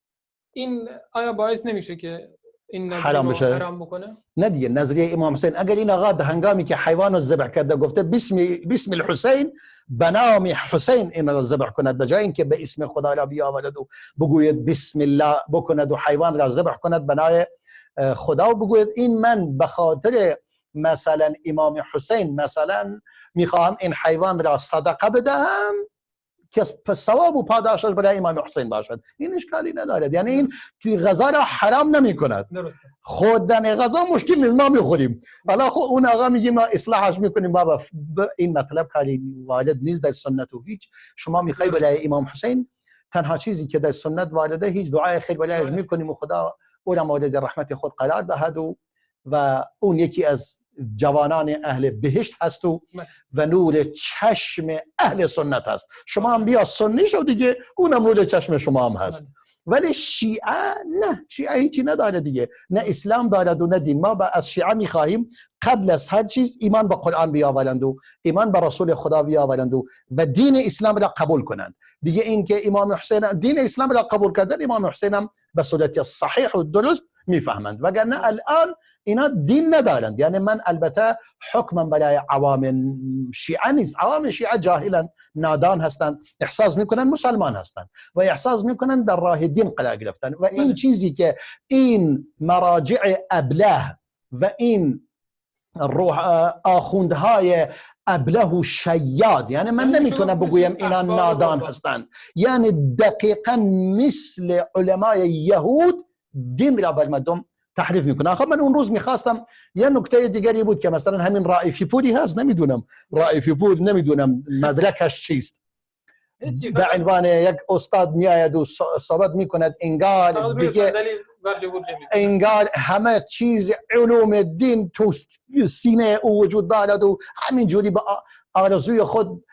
این آیا باعث نمیشه که این نظریه حرام بکنه؟ نه دیگه، نظریه امام حسین اگر این آقا هنگامی که حیوان رو ذبح کرده گفته بسم الحسین، به نام حسین این را ذبح کند، به جای اینکه به اسم خدا را بیاورد و بگوید بسم الله بکند و حیوان را ذبح کند به نام خدا و بگوید این من به خاطر مثلا امام حسین مثلا میخواهم این حیوان را صدقه بدهم که ثواب و پاداشش برای امام حسین باشد، این اشکالی ندارد. یعنی این که غذا را حرام نمی کند. خوردن غذا مشکل نیست، ما میخوریم. حالا خب اون آقا میگه ما اصلاحش میکنیم بابا، این مطلب کاری وارد نیست در سنت و هیچ. شما میخوای برای امام حسین تنها چیزی که در سنت وارده هیچ دعای خیر برایش میکنیم و خدا او را مورد رحمت خود قرار دهد و اون یکی از جوانان اهل بهشت هست و نور چشم اهل سنت هست. شما هم بیا سنی شو دیگه، اونم نور چشم شما هم هست. ولی شیعه نه، شیعه هیچی نداره دیگه، نه اسلام دارد و نه دین. ما از شیعه میخواهیم قبل از هر چیز ایمان به قرآن بیاورند و ایمان به رسول خدا بیاورند و دین اسلام را قبول کنند دیگه. این که امام حسین دین اسلام را قبول کردن، امام حسین هم به صورت صحیح و درست میفهمند، وگرنه الان اینا دین ندارند. یعنی من البته حکمم برای عوام شیعه نیست، عوام شیعه جاهلند، نادان هستند، احساس میکنن مسلمان هستند و احساس میکنن در راه دین قرار گرفتن و این چیزی که این مراجع ابله و این روح آخوندهای ابله و شیاد، یعنی من نمیتونم بگویم اینا نادان هستند، یعنی دقیقا مثل علمای یهود دین را بر مردم تحریف میکنه. خب من اون روز میخواستم یه نکته دیگری بود که مثلا همین رائفی پوری هست، نمیدونم رائفی پور نمیدونم مدرکش چیست، به عنوان یک استاد میآید و صحبت میکند انگار دیگه انگار همه چیز علوم دین تو سینه او وجود دارد و همینجوری به آرزوی خود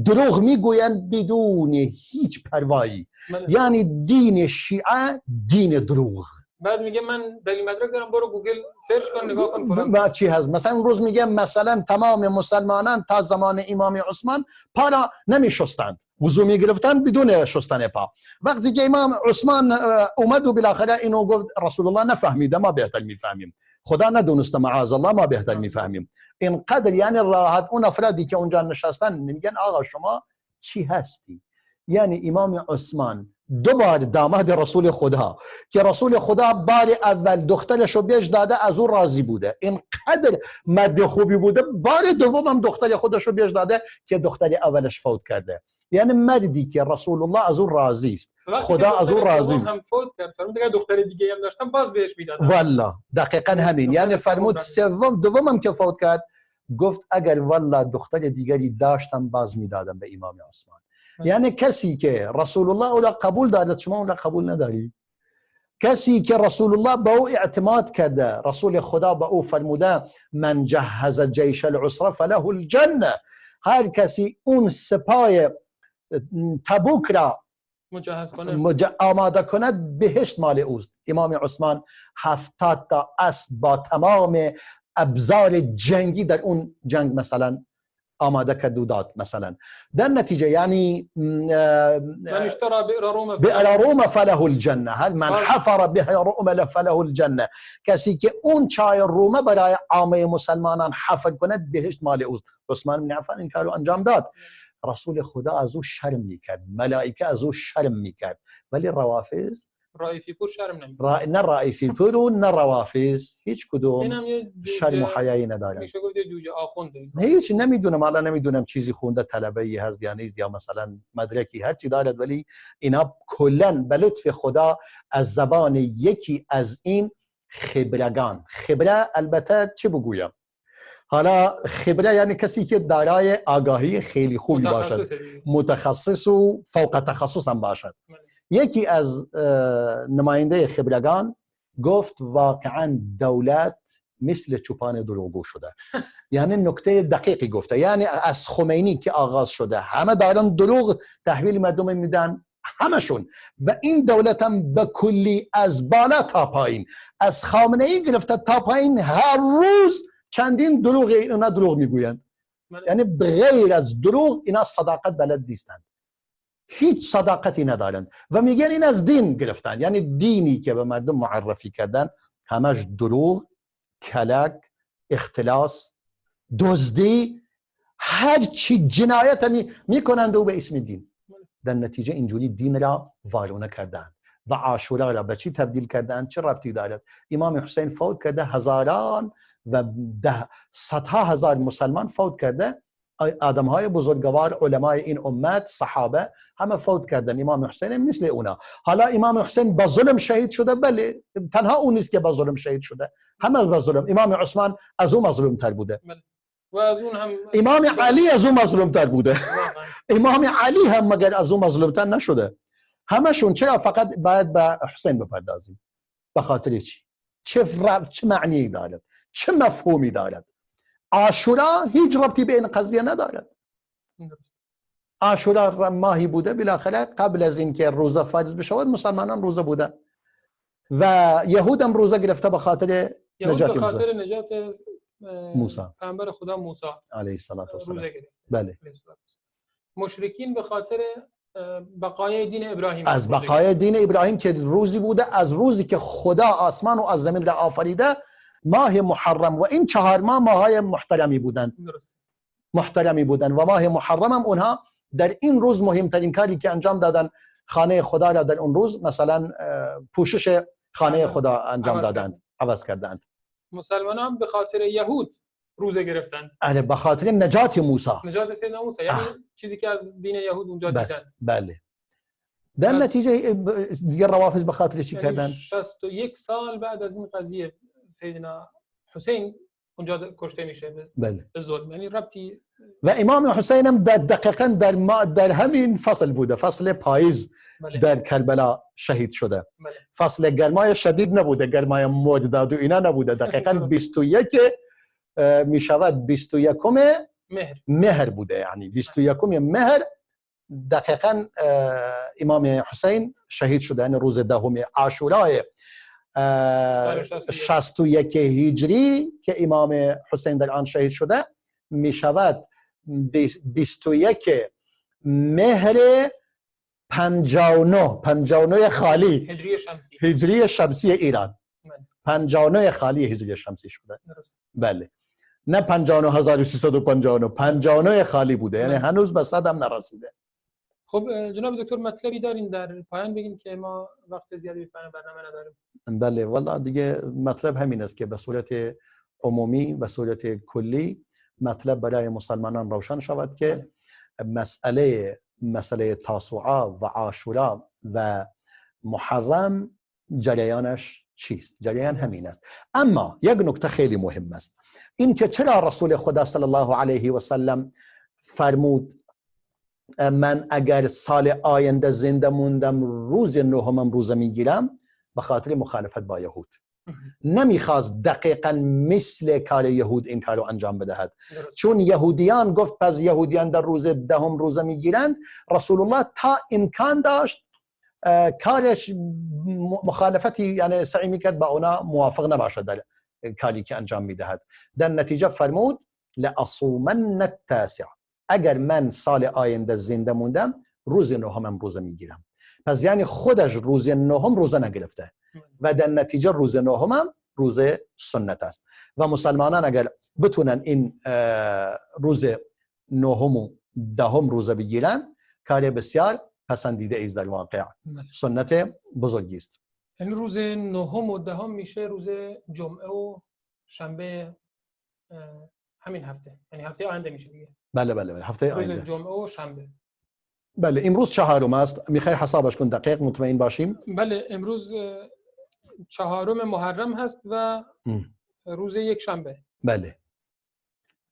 دروغ میگویند بدون هیچ پروایی. یعنی دین شیعه دین دروغ. بعد میگه من دلیل مدرک دارم، برو گوگل search کن نگاه کن فلان. و چی هست؟ مثلا اون روز میگه مثلا تمام مسلمانان تا زمان امام عثمان پا را نمیشستند، وضو میگرفتند بدون شستن پا. وقتی که امام عثمان اومد و بالاخره اینو گفت رسول الله نفهمیده، ما بهتر میفهمیم، خدا ندونسته معاذ الله، ما بهتر میفهمیم. اینقدر یعنی راحت اون افرادی که اونجا نشستن میگن آقا شما چی هستی؟ یعنی امام عثمان دو بار داماد رسول خدا که رسول خدا بار اول دخترش رو بهش داده از او راضی بوده، اینقدر مرد خوبی بوده، بار دوم هم دختر خودش رو بهش داده که دختر اولش فوت کرده. یعنی مردی که رسول الله از او راضی است، خدا از او راضی است. هم فوت کرد، فرمود اگه دختر دیگه هم داشتم باز بهش میدادم. والله دقیقاً همین. یعنی فرمود سوم دومم که فوت کرد گفت اگر والله دختر دیگری داشتم باز میدادم به امام عثمان. یعنی کسی که رسول الله او را قبول دارد شما او را قبول نداری. کسی که رسول الله به او اعتماد کرده، رسول خدا به او فرموده من جهز جیش العسره فله الجنه، هر کسی اون سپاه تبوک را مجهز کنه، آماده کند بهشت مال اوست. امام عثمان 70 تا اسب با تمام ابزار جنگی در اون جنگ مثلا آماده کرد و داد مثلا. در نتیجه یعنی من اشترى بئر روم فله الجنه، هل من حفر بئر روم فله الجنه، کسی که اون چای رومه برای عامه مسلمانان حفر کند بهشت مال اوست. عثمان بن عفان این کارو انجام داد. رسول خدا از او شرم میکرد، ملائکه از او شرم میکرد، ولی روافض رائفی پور شرم نمی‌کنه. نه رائفی پور و نه روافض هیچ کدوم شرم و حیایی ندارن. میشه گفت جوجه آخونده. هیچ نمیدونم، الان نمیدونم چیزی خونده، طلبه ای هست یا نیست یا مثلا مدرکی هر چی دارد، ولی اینا کلا به لطف خدا از زبان یکی از این خبرگان، خبره البته چه بگویم، حالا خبره یعنی کسی که دارای آگاهی خیلی خوبی باشد، متخصص و فوق تخصص هم باشد. یکی از نماینده خبرگان گفت واقعا دولت مثل چوپان دروغگو شده. یعنی نکته دقیقی گفته، یعنی از خمینی که آغاز شده همه دارن دروغ تحویل مردم میدن همشون، و این دولت هم به کلی از بالا تا پایین، از خامنه ای گرفته تا پایین، هر روز چندین دروغ اینا دروغ میگویند. یعنی بغیر از دروغ اینا صداقت بلد نیستند، هیچ صداقتی ندارند و میگن این از دین گرفتن. یعنی دینی که به مردم معرفی کردن همش دروغ، کلک، اختلاس، دزدی، هر چی جنایت میکنند و به اسم دین. در نتیجه اینجوری دین را وارونه کردند و عاشورا را به چی تبدیل کردند؟ چه ربطی دارد؟ امام حسین فوت کرده، هزاران و صدها هزار مسلمان فوت کرده، آدم‌های بزرگوار، علمای این امت، صحابه همه فوت کردن. امام حسین مثل اونا. حالا امام حسین با ظلم شهید شده، بله، تنها اون نیست که با ظلم شهید شده، همه با ظلم. امام عثمان از او مظلوم تر بوده و از اون هم امام علی از او مظلوم تر بوده. امام علی هم مگر از او مظلوم تر نشده؟ همشون. چرا فقط باید به حسین بپردازیم؟ به خاطر چی؟ چه معنی دارد؟ چه مفهومی دارد؟ عاشورا هیچ ربطی به این قضیه ندارد. عاشورا ماهی بوده، بالاخره قبل از اینکه روزه فرض بشود مسلمانان روزه بودن و یهود هم روزه گرفته به خاطر نجات به خاطر نجات موسی، پیامبر خدا موسی علیه الصلاة والسلام. بله. مشرکین به خاطر بقای دین ابراهیم، از بقای دین ابراهیم که روزی بوده، از روزی که خدا آسمان و از زمین را آفریده، ماه محرم و این 4 ماه ماهای محترمی بودند. محترمی بودند و ماه محرم هم اونها در این روز مهمترین کاری که انجام دادن خانه خدا را در اون روز مثلا پوشش خانه خدا انجام دادند، عوض کردند. مسلمانان به خاطر یهود روزه گرفتند. آره، به خاطر نجات موسی، نجات سیدنا موسی، یعنی چیزی که از دین یهود اونجا دیدند. بله. در نتیجه دیگه روافض به خاطر چی کردن؟ 61 سال بعد از این قضیه سیدنا حسین اونجا کشته میشه. بله. به ظلم، یعنی ربطی. و امام حسین هم دقیقاً در همین فصل بوده، فصل پاییز. بله. در کربلا شهید شده. بله. فصل گرمای شدید نبوده، گرمای مرداد و اینا نبوده. دقیقاً 21 میشود 21 مهر بوده، یعنی 21 مهر دقیقاً امام حسین شهید شده، یعنی روز دهم عاشورای 61 هجری که امام حسین در آن شهید شده میشود 21 مهر 59 خالی هجری شمسی، هجری شمسی ایران. 59 خالی هجری شمسی شده. بله، نه 59359، 59 خالی بوده، یعنی هنوز به 100 هم نرسیده. خب جناب دکتر مطلبی دارین در پایان بگین که ما وقت زیادی به پایان برنامه نداریم؟ بله والله دیگه مطلب همین است که به صورت عمومی، به صورت کلی مطلب برای مسلمانان روشن شود که مسئله تاسوعا و عاشورا و محرم جریانش چیست؟ جریان همین است. اما یک نکته خیلی مهم است، این که چرا رسول خدا صلی الله علیه و سلم فرمود من اگر سال آینده زنده موندم روز نهمم روزه میگیرم؟ به خاطر مخالفت با یهود. نمیخواست دقیقا مثل کار یهود این کارو انجام بدهد. چون یهودیان گفت پس یهودیان در روز دهم روزه میگیرند، رسول الله تا امکان داشت کارش مخالفتی، یعنی سعی میکرد با اونا موافق نباشد در کاری که انجام میدهد. در نتیجه فرمود لأصومن التاسع، اگر من سال آینده زنده موندم روز نهمم روزه میگیرم. پس یعنی خودش روز نهم روزه نگرفته و در نتیجه روز نهم روز سنت است. و مسلمانان اگر بتونن این روز نهم و دهم روزه بگیرن کار بسیار پسندیده است، در واقع سنت بزرگی است. یعنی روز نهم و دهم میشه روز جمعه و شنبه همین هفته، یعنی هفته آینده میشه دیگه. بله بله بله، هفته آینده روز جمعه و شنبه. بله امروز چهارم است، میخوای حسابش کن دقیق مطمئن باشیم؟ بله امروز چهارم محرم هست و روز یک شنبه. بله.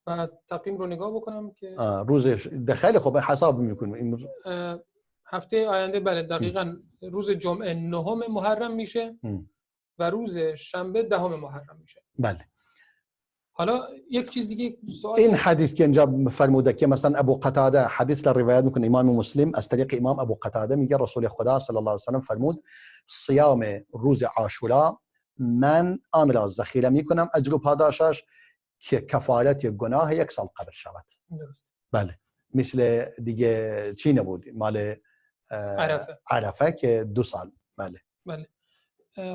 و تقویم رو نگاه بکنم که روز خیلی خوب حساب میکنیم امروز هفته آینده. بله دقیقاً روز جمعه نهم محرم میشه و روز شنبه دهم محرم میشه. بله. حالا یک چیز دیگه سوال، این حدیث که اینجا فرموده که مثلا ابو قتاده حدیث را روایت میکنه امام مسلم از طریق امام ابو قتاده، میگه رسول خدا صلی الله علیه و سلم فرمود صیام روز عاشورا من آن را ذخیره میکنم اجر و پاداشش که کفارت گناه یک سال قبل شود. درست. بله مثل دیگه چی نبود مال عرفه که 2 سال. بله بله.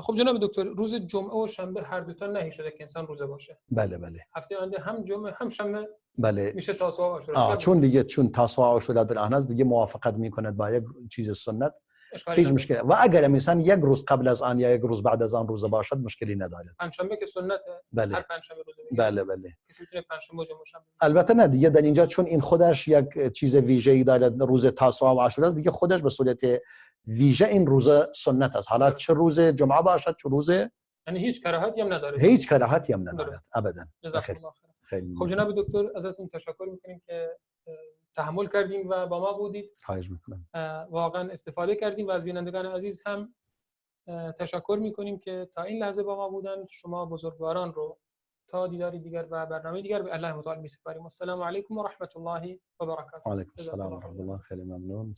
خب جناب دکتر روز جمعه و شنبه هر دو تا نهی شده که انسان روزه باشه. بله بله. هفته آینده هم جمعه هم شنبه. بله. میشه تاسوعا و عاشورا. چون دیگه چون تاسوعا و عاشورا در آن است دیگه موافقت میکند با یک چیز سنت، هیچ مشکل. و اگر انسان یک روز قبل از آن یا یک روز بعد از آن روزه باشد مشکلی ندارد. پنجشنبه که سنته. بله. هر پنجشنبه روزه میگیره. بله بله. کسی میتونه پنجشنبه و جمعه شنبه. البته نه دیگه در اینجا چون این خودش یک چیز ویژه‌ای دارد روز تاسوعا و عاشورا دیگه خودش به صورت ویژه این روز سنت است. حالا چه روز جمعه باشد چه روز، یعنی هیچ کراهتی هم نداره. هیچ کراهتی هم ندارد ابدا. جزاک الله خیر. خب جناب دکتر ازتون تشکر میکنیم که تحمل کردیم و با ما بودید. خواهش میکنم. واقعا استفاده کردیم و از بینندگان عزیز هم تشکر میکنیم که تا این لحظه با ما بودند. شما بزرگواران رو تا دیداری دیگر و برنامه دیگر به الله متعال میسپاریم. السلام علیکم و رحمت الله و برکاته. و علیکم السلام و رحمت الله. خیلی ممنون.